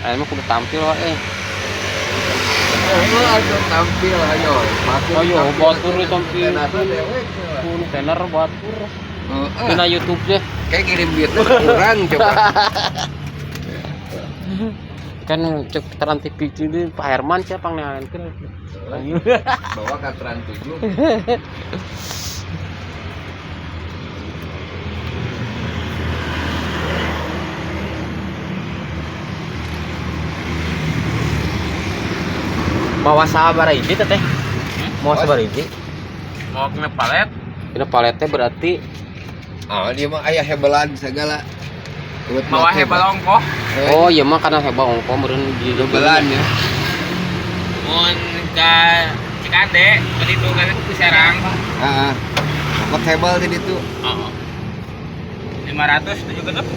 Ayeuna mah kudu tampil wae. Oh, atuh tampil ayo. Batur Ayo, tampil, batur tampil. Tenar dewek. Kudu tenar batur. Heeh. Dina YouTube teh Kayak kirim duitnya kurang coba. kan cek Trans TV itu Pak Herman siapa pangneankeun. Bawa ke Trans 7. Mawa sabar hiji teh teh. Mawa sabar hiji. Mau kena palet? Dina paletnya berarti Ah, dia mah aya hebelan segala. Buat Mau make, hebel Pak. ongkoh. oh iya mah karena heba ongko meureun di Hebelan ya. Mun ka Cikande, ke ditu kan ke Serang. Heeh. Dapat hebel tadi itu. Heeh. 500 tujuh genep.